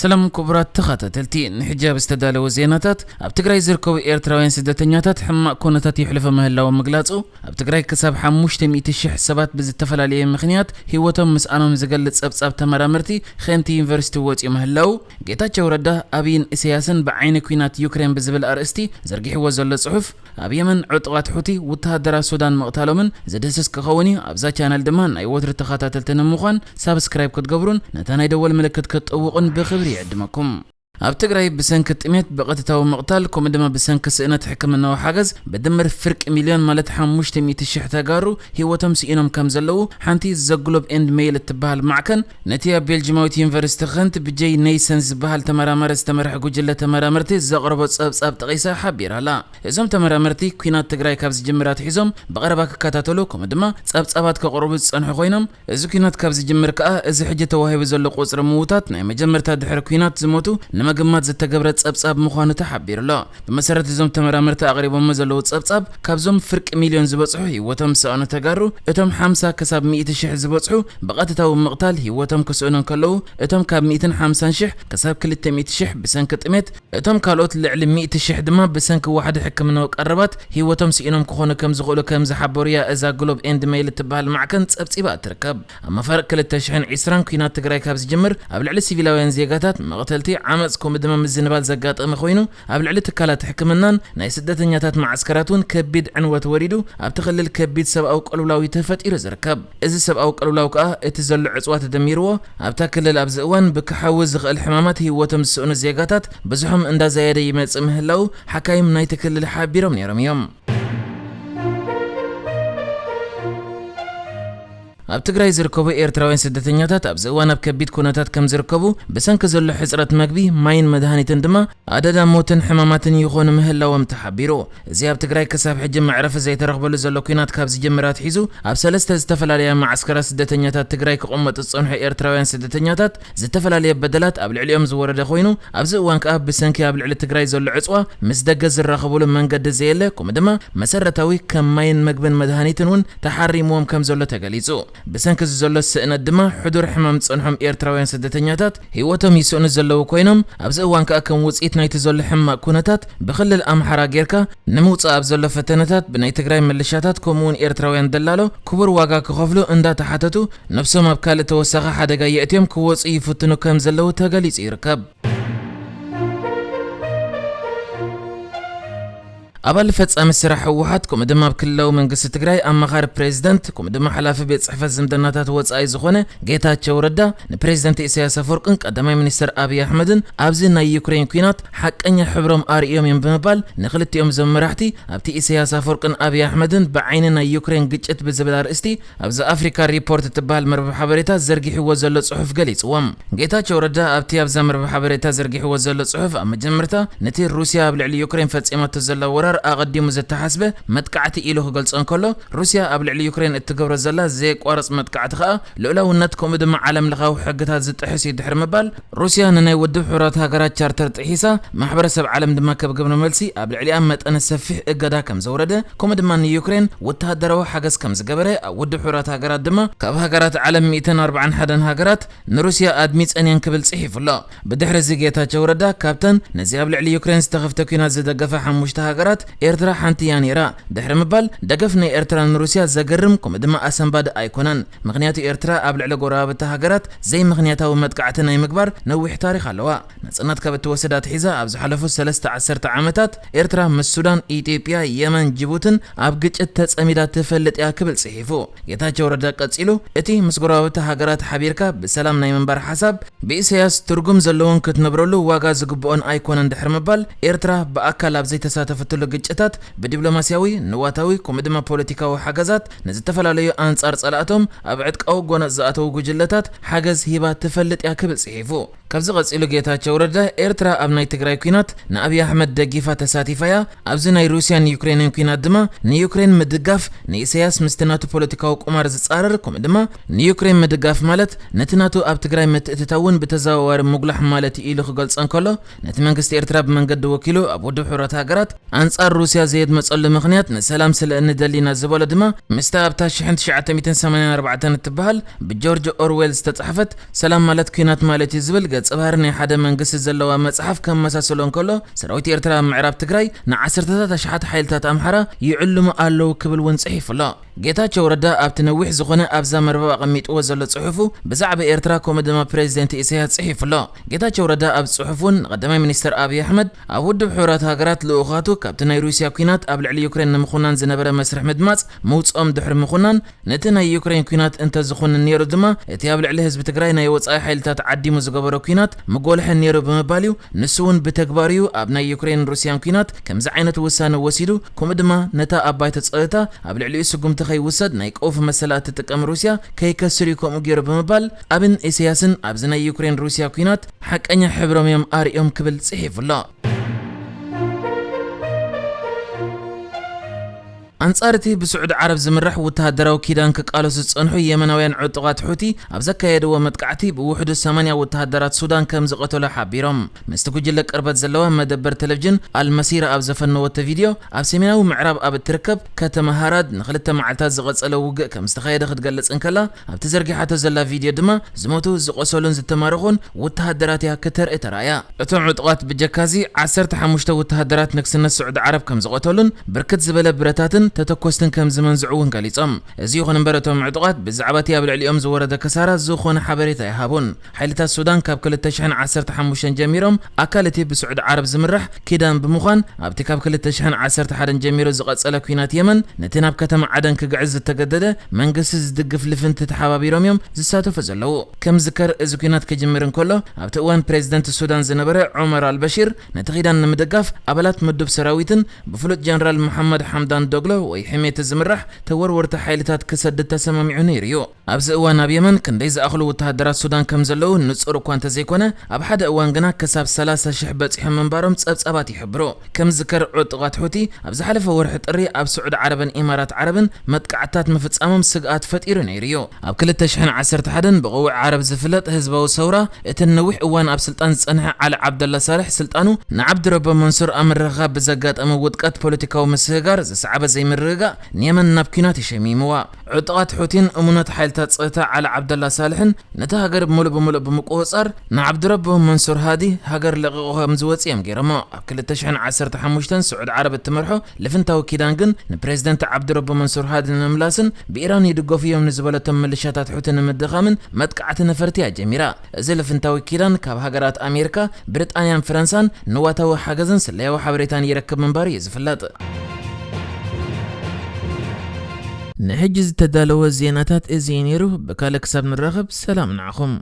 ሰላም ክቡራት ተኸታተልቲ፣ ንሕጂ ኣብ ዝተዳለወ ዜናታት፣ ኣብ ትግራይ ዝርከቡ ኤርትራውያን ስደተኛታት ሕማቕ ኩነታት የሕልፉ ምህላዎም ምግላጹ፣ ኣብ ትግራይ ክሳብ ሓሙሽተ ሚእቲ ሽሕ ሰባት ብዝተፈላለየ ምኽንያት ህይወቶም ምስኣኖም ዝገልጽ ጸብጻብ ተመራመርቲ ኸንቲ ዩኒቨርሲቲ ወጺኡ ምህላው፣ ጌታቸው ረዳ፣ ኣብይን ኢሳያስን ብዓይኒ ኲናት ዩክሬን ብዝብል ኣርእስቲ ዘርጊሕዎ ዘሎ ጽሑፍ፣ ኣብ የመን ዕጡቓት ሑቲ ወተሃደራት ሱዳን ምቕታሎምን ዝድህስስ ክኸውን እዩ። ኣብዛ ቻነል ድማ ናይ ወትሪ ተኸታተልቲ ንምዃን ሳብስክራይብ ክትገብሩን ነታ ናይ ደወል ምልክት ክትጥውቑን ብኽብሪ ይዕድመኩም። ኣብ ትግራይ ብሰንኪ ጥሜት፣ ብቐጥታዊ ምቕታል፣ ከምኡ ድማ ብሰንኪ ስእነት ሕክምናዊ ሓገዝ ብድምር ፍርቂ ሚልዮን፣ ማለት ሓሙሽተ ሚእቲ ሽሕ ተጋሩ ህይወቶም ስኢኖም ከም ዘለዉ ሓንቲ ዘ ግሎብ ኤንድ ሜይል እትበሃል ማዕከን ነቲ ኣብ ቤልጅማዊት ዩኒቨርሲቲ ኸንት ብጀይ ኔይሰን ዝበሃል ተመራማሪ ዝተመርሐ ጉጅለ ተመራመርቲ ዘቕረቦ ጸብጻብ ጠቒሳ ሓቢራ ኣላ። እዞም ተመራመርቲ ኲናት ትግራይ ካብ ዝጅምር ኣትሒዞም ብቐረባ ክከታተሉ ከምኡ ድማ ጸብጻባት ከቕርቡ ዝጸንሑ ኮይኖም፣ እዚ ኲናት ካብ ዝጅምር ከኣ እዚ ሕጂ ተዋሂቡ ዘሎ ቁጽሪ ምዉታት ናይ መጀመርታ ድሕሪ ኲናት ዝሞቱ ንምግማት ዝተገብረ ጸብጻብ ምዃኑ ተሓቢሩ ኣሎ። ብመሰረት እዞም ተመራመርቲ ኣቕሪቦሞ ዘለዉ ጸብጻብ፣ ካብዞም ፍርቂ ሚልዮን ዝበጽሑ ህይወቶም ዝሰኣኑ ተጋሩ፣ እቶም ሓምሳ ክሳብ ሚእቲ ሽሕ ዝበጽሑ ብቐጥታዊ ምቕታል ህይወቶም ክስእኑ እንከለዉ፣ እቶም ካብ ሚእትን ሓምሳን ሽሕ ክሳብ ክልተ ሚእቲ ሽሕ ብሰንኪ ጥሜት፣ እቶም ካልኦት ልዕሊ ሚእቲ ሽሕ ድማ ብሰንኪ ዋሕዲ ሕክምናዊ ቀረባት ህይወቶም ስኢኖም ክኾኑ ከም ዝኽእሉ ከም ዝሓበሩ እያ እዛ ግሎብ ኤንድ ሜይል እትበሃል ማዕከን ጸብጺባ እትርከብ። ኣብ መፋርቕ ክልተ ሽሕን ዕስራን ኲናት ትግራይ ካብ ዝጅምር፣ ኣብ ልዕሊ ሲቪላውያን ዜጋታት መቕተልቲ፣ ዓመጽ፣ ከምኡ ድማ ምዝንባል ዘጋጠመ ኮይኑ፣ ኣብ ልዕሊ ትካላት ሕክምናን ናይ ስደተኛታት መዓስከራት እውን ከቢድ ዕንወት ወሪዱ፣ ኣብቲ ክልል ከቢድ ሰብኣዊ ቅልውላው እዩ ተፈጢሩ ዝርከብ። እዚ ሰብኣዊ ቅልውላው ከኣ እቲ ዘሎ ዕጽዋ ተደሚርዎ፣ ኣብታ ክልል ኣብዚ እዋን ብክሓዊ ዝኽእል ሕማማት ህይወቶም ዝስእኑ ዜጋታት ብዝሖም እንዳዛየደ ይመጽእ ምህላው ሓካይም ናይቲ ክልል ሓቢሮም ነይሮም እዮም። ኣብ ትግራይ ዝርከቡ ኤርትራውያን ስደተኛታት ኣብዚ እዋን ኣብ ከቢድ ኩነታት ከም ዝርከቡ፣ ብሰንኪ ዘሎ ሕጽረት መግቢ፣ ማይን መድሃኒትን ድማ ኣደዳ ሞትን ሕማማትን ይኾኑ ምህላዎም ተሓቢሩ። እዚ ኣብ ትግራይ ክሳብ ሕጂ መዕረፊ ዘይተረኽበሉ ዘሎ ኲናት ካብ ዝጅምር ኣትሒዙ፣ ኣብ ሰለስተ ዝተፈላለያ መዓስከራት ስደተኛታት ትግራይ ክቕመጡ ዝጸንሑ ኤርትራውያን ስደተኛታት ዝተፈላለየ በደላት ኣብ ልዕሊኦም ዝወረደ ኮይኑ፣ ኣብዚ እዋን ከኣ ብሰንኪ ኣብ ልዕሊ ትግራይ ዘሎ ዕጽዋ ምስ ደገ ዝራኸብሉ መንገዲ ዘየለ፣ ከምኡ ድማ መሰረታዊ ከም ማይን መግብን መድሃኒትን እውን ተሓሪምዎም ከም ዘሎ ተገሊጹ። ብሰንኪ እዚ ዘሎ ስእነት ድማ ሕዱር ሕማም ዝጸንሖም ኤርትራውያን ስደተኛታት ህይወቶም ይስእኑ ዘለዉ ኮይኖም፣ ኣብዚ እዋን ከኣ ከም ውጽኢት ናይቲ ዘሎ ሕማቕ ኩነታት ብክልል ኣምሓራ ጌርካ ንምውጻእ ኣብ ዘሎ ፈተነታት ብናይ ትግራይ ምልሻታት ከምኡ እውን ኤርትራውያን ደላሎ ክቡር ዋጋ ክኸፍሉ እንዳተሓተቱ ነብሶም ኣብ ካልእ ተወሳኺ ሓደጋ የእትዮም ክወጹ ይፍትኑ ከም ዘለዉ ተገሊጹ ይርከብ። ኣባል ፈጻሚ ስራሕ ህወሓት፣ ከምኡ ድማ ኣብ ክልላዊ መንግስቲ ትግራይ ኣማኻሪ ፕሬዚደንት፣ ከምኡ ድማ ሓላፊ ቤት ጽሕፈት ዝምድናታት ወጻኢ ዝኾነ ጌታቸው ረዳ፣ ንፕሬዚደንት ኢሳያስ ኣፈወርቅን ቀዳማይ ሚኒስትር ኣብይ ኣሕመድን ኣብዚ ናይ ዩክሬን ኲናት ሓቀኛ ሕብሮም ኣርእዮም እዮም ብምባል፣ ንክልቲኦም እዞም መራሕቲ ኣብቲ ኢሳያስ ኣፈወርቅን ኣብይ ኣሕመድን ብዓይኒ ናይ ዩክሬን ግጭት ብዝብል ኣርእስቲ ኣብዚ ኣፍሪካ ሪፖርት እትበሃል መርበብ ሓበሬታ ዘርጊሕዎ ዘሎ ጽሑፍ ገሊጽዎም። ጌታቸው ረዳ ኣብቲ ኣብዛ መርበብ ሓበሬታ ዘርጊሕዎ ዘሎ ጽሑፍ፣ ኣብ መጀመርታ ነቲ ሩስያ ኣብ ልዕሊ ዩክሬን ፈጺማቶ ዘላ ወራር ኣቐዲሙ ዝተሓስበ መጥቃዕቲ ኢሉ ክገልጾ እንከሎ፣ ሩስያ ኣብ ልዕሊ ዩክሬን እትገብሮ ዘላ ዘየቋርጽ መጥቃዕቲ ከኣ ልኡላውነት ከምኡ ድማ ዓለም ለኻዊ ሕግታት ዝጥሕስ እዩ ድሕሪ ምባል፣ ሩስያ ንናይ ውድብ ሕቡራት ሃገራት ቻርተር ጥሒሳ፣ ማሕበረሰብ ዓለም ድማ ከም ግብረ መልሲ ኣብ ልዕሊኣ መጠነ ሰፊሕ እገዳ ከም ዘውረደ፣ ከምኡ ድማ ንዩክሬን ወተሃደራዊ ሓገዝ ከም ዝገበረ፣ ኣብ ውድብ ሕቡራት ሃገራት ድማ ካብ ሃገራት ዓለም ሚእትን ኣርባዓን ሓደን ሃገራት ንሩስያ ኣድሚጸን እየን ክብል ጽሒፉ ኣሎ። ብድሕሪ እዚ ጌታቸው ረዳ ካብተን ነዚ ኣብ ልዕሊ ዩክሬን ዝተኸፍተ ኲናት ዝደገፋ ሓሙሽተ ሃገራት ኤርትራ ሓንቲ እያ ነይራ ድሕሪ ምባል፣ ደገፍ ናይ ኤርትራ ንሩስያ ዘገርም ከምኡ ድማ ኣሰንባዲ ኣይኮነን። ምኽንያቱ ኤርትራ ኣብ ልዕሊ ጎረባብቲ ሃገራት ዘይምኽንያታዊ መጥቃዕቲ ናይ ምግባር ነዊሕ ታሪኽ ኣለዋ። ናጽነት ካብ እትወስድ ኣትሒዛ ኣብ ዝሓለፉ ሰለስተ ዓሰርተ ዓመታት ኤርትራ ምስ ሱዳን፣ ኢትዮጵያ፣ የመን፣ ጅቡትን ኣብ ግጭት ተጸሚዳ ትፈልጥ እያ ክብል ጽሒፉ። ጌታቸው ረዳ ቀጺሉ፣ እቲ ምስ ጎረባብቲ ሃገራት ሓቢርካ ብሰላም ናይ ምንባር ሓሳብ ብኢሳያስ ትርጉም ዘለዎን ክትነብረሉ ዋጋ ዝግብኦን ኣይኮነን ድሕሪ ምባል፣ ኤርትራ ብኣካል ኣብ ዘይተሳተፈትሉ ግጭታት ብዲፕሎማስያዊ፣ ንዋታዊ፣ ከምኡ ድማ ፖለቲካዊ ሓገዛት ንዝተፈላለዩ ኣንጻር ጸላእቶም ኣብ ዕጥቃዊ ጎነጽ ዝኣተዉ ጉጅለታት ሓገዝ ሂባ ትፈልጥ እያ ክብል ጽሒፉ። ካብዚ ቀጺሉ ጌታቸው ረዳ፣ ኤርትራ ኣብ ናይ ትግራይ ኲናት ንኣብይ ኣሕመድ ደጊፋ ተሳቲፋ እያ፣ ኣብዚ ናይ ሩስያን ዩክሬንን ኲናት ድማ ንዩክሬን ምድጋፍ ንኢሳያስ ምስቲ ናቱ ፖለቲካዊ ቁማር ዝጻረር፣ ከምኡ ድማ ንዩክሬን ምድጋፍ ማለት ነቲ ናቱ ኣብ ትግራይ ምትእትታውን ብተዘዋዋሪ ምጉላሕ ማለት እዩ ኢሉ ክገልጾ እንከሎ፣ ነቲ መንግስቲ ኤርትራ ብመንገዲ ወኪሉ ኣብ ውድብ ሕቡራት ሃገራት ኣንጻር ሩስያ ዘየድመጸሉ ምኽንያት ንሰላም ስለ እንደሊ ኢና ዝበሎ ድማ ምስታ ኣብታ ሽሕን ትሽዓተ ሚእትን ሰማንያን ኣርባዕተን እትበሃል ብጆርጅ ኦርዌል ዝተጻሕፈት ሰላም ማለት ኲናት ማለት እዩ ዝብል ጽባር ናይ ሓደ መንግስቲ ዘለዋ መጽሓፍ ከመሳስሎ እንከሎ፣ ሰራዊት ኤርትራ ኣብ ምዕራብ ትግራይ ንዓሰርተታት ኣሽሓት ሓይልታት ኣምሓራ ይዕልሙ ኣለዉ ክብል እውን ጽሒፉ ኣሎ። ጌታቸው ረዳ ኣብቲ ነዊሕ ዝኾነ ኣብዛ መርበብ ኣቐሚጥዎ ዘሎ ጽሑፉ ብዛዕባ ኤርትራ ከምኡ ድማ ፕሬዚደንት ኢሳያስ ጽሒፉ ኣሎ። ጌታቸው ረዳ ኣብ ጽሑፉን ንቀዳማይ ሚኒስተር ኣብይ ኣሕመድ ኣብ ውድብ ሕቡራት ሃገራት ልኡኻቱ ካብቲ ናይ ሩስያ ኲናት ኣብ ልዕሊ ዩክሬን ንምኹናን ዝነበረ መስርሕ ምድማጽ ምውጽኦም ድሕሪ ምኹናን፣ ነቲ ናይ ዩክሬን ኲናት እንተዝኹንን ነይሩ ድማ፣ እቲ ኣብ ልዕሊ ህዝቢ ትግራይ ናይ ወጻኢ ሓይልታት ዓዲሙ ዝገበሮ ኲናት ምጎልሐ ነይሩ ብምባል እዩ። ንሱ እውን ብተግባር እዩ ኣብ ናይ ዩክሬን ሩስያን ኲናት ከምዚ ዓይነት ውሳነ ወሲዱ፣ ከምኡ ድማ ነታ ኣብ ባይቶ ጸጥታ ኣብ ልዕሊኡ ስጉምቲ ከይውሰድ ናይ ቀውፊ መሰላ እትጥቀም ሩስያ ከይከስር እዩ ከምኡ ገይሩ ብምባል፣ ኣብን ኢሳያስን ኣብዚ ናይ ዩክሬን ሩስያ ኲናት ሓቀኛ ሕብሮም እዮም ኣርእዮም ክብል ጽሒፉ ኣሎ። ኣንጻር እቲ ብስዑዲ ዓረብ ዝምራሕ ወተሃደራዊ ኪዳን ክቃለሱ ዝጸንሑ የመናውያን ዕጡቓት ሑቲ ኣብ ዘካየድዎ መጥቃዕቲ ብውሕዱ ሰማንያ ወተሃደራት ሱዳን ከም ዝቐተሉ ሓቢሮም። ምስቲ ጉጅለ ቅርበት ዘለዋ መደበር ቴሌቪዥን ኣልመሲራ ኣብ ዘፈነወቶ ቪድዮ፣ ኣብ ሰሜናዊ ምዕራብ ኣብ እትርከብ ከተማ ሃራድ ንኽልተ መዓልታት ዝቐጸለ ውግእ ከም ዝተኻየደ ክትገልጽ እንከላ፣ ኣብቲ ዘርጊሓቶ ዘላ ቪድዮ ድማ ዝሞቱ፣ ዝቖሰሉን ዝተማረኹን ወተሃደራት እያ ክተርኢ ተራእያ። እቶም ዕጡቓት ብጀካዚ ዓሰርተ ሓሙሽተ ወተሃደራት ንግስነት ስዑዲ ዓረብ ከም ዝቐተሉን ብርክት ዝበለ ብረታትን ተተኮስትን ከም ዝመንዝዑ እውን ገሊጾም። እዚ ይኹን እምበር እቶም ዕጡቓት ብዛዕባ እቲ ኣብ ልዕሊኦም ዝወረደ ክሳራ ዝኾነ ሓበሬታ ኣይሃቡን። ሓይልታት ሱዳን ካብ ክልተ ሽሕን ዓሰርተ ሓሙሽተን ጀሚሮም ኣካል እቲ ብስዑዲ ዓረብ ዝምራሕ ኪዳን ብምዃን ኣብቲ ካብ ክልተ ሽሕን ዓሰርተ ሓደን ጀሚሩ ዝቐጸለ ኲናት የመን ነቲ ናብ ከተማ ዓደን ክግዕዝ ዝተገደደ መንግስቲ ዝድግፍ ልፍንቲ ተሓባቢሮም እዮም ዝሳተፉ ዘለዉ። ከም ዝከር እዚ ኲናት ክጅምር እንከሎ ኣብቲ እዋን ፕሬዚደንት ሱዳን ዝነበረ ዑመር ኣልበሺር ነቲ ኪዳን ንምድጋፍ ኣባላት ምዱብ ሰራዊትን ብፍሉጥ ጀነራል መሓመድ ሓምዳን ዶግሎ ወይ ሕሜቲ ዝምራሕ ተወርወርቲ ሓይልታት ክሰድድ ተሰማሚዑ ነይሩ እዩ። ኣብዚ እዋን ኣብ የመን ክንደይ ዝኣኽሉ ወተሃደራት ሱዳን ከም ዘለዉ ንጹር እኳ እንተዘይኮነ፣ ኣብ ሓደ እዋን ግና ክሳብ ሰላሳ ሽሕ በጺሖም ምንባሮም ጸብጻባት ይሕብሩ። ከም ዝከር ዕጡቓት ሑቲ ኣብ ዝሓለፈ ወርሒ ጥሪ ኣብ ስዑዲ ዓረብን ኢማራት ዓረብን መጥቃዕትታት ምፍጻሞም ስግኣት ፈጢሩ ነይሩ እዩ። ኣብ ክልተ ሽሕን ዓሰርተ ሓደን ብቐውዒ ዓረብ ዝፍለጥ ህዝባዊ ሰውራ፣ እቲ ነዊሕ እዋን ኣብ ስልጣን ዝጸንሐ ዓሊ ዓብደላ ሳልሕ ስልጣኑ ንዓብድረቦ መንሱር ኣብ ምርኽኻብ ብዘጋጠመ ውድቀት ፖለቲካዊ ምስህጋር ዝሰዓበ ዘይምርግጋእ ንየመን ናብ ኲናት እዩ ሸሚምዋ። ዕጡቓት ሑቲን እሙናት ሓይልታት ጸጥታ ዓሊ ዓብደላ ሳልሕን ነቲ ሃገር ምሉእ ብምሉእ ብምቁጽጻር ንዓብድረቦ መንሱር ሃዲ ሃገር ለቒቑ ከም ዝወጽእ እዮም ገይሮሞ። ኣብ ክልተ ሽሕን ዓሰርተ ሓሙሽተን ስዑዲ ዓረብ እትመርሖ ልፍንታዊ ኪዳን ግን ንፕሬዚደንት ዓብድረቦ መንሱር ሃዲ ንምምላስን ብኢራን ይድገፉ እዮም ንዝበለቶም ምልሻታት ሑቲ ንምድኻምን መጥቃዕቲ ነፈርቲ እያ ጀሚራ። እዚ ልፍንታዊ ኪዳን ካብ ሃገራት ኣሜሪካ፣ ብሪጣንያን ፈረንሳን ንዋታዊ ሓገዝን ስለያዊ ሓበሬታን ይረክብ ምንባሩ እዩ ዝፍለጥ። ንሕጂ ዝተዳለወ ዜናታት እዚ እዩ ነይሩ። ብካልእ ክሳብ ንራኸብ ሰላም ንዓኹም።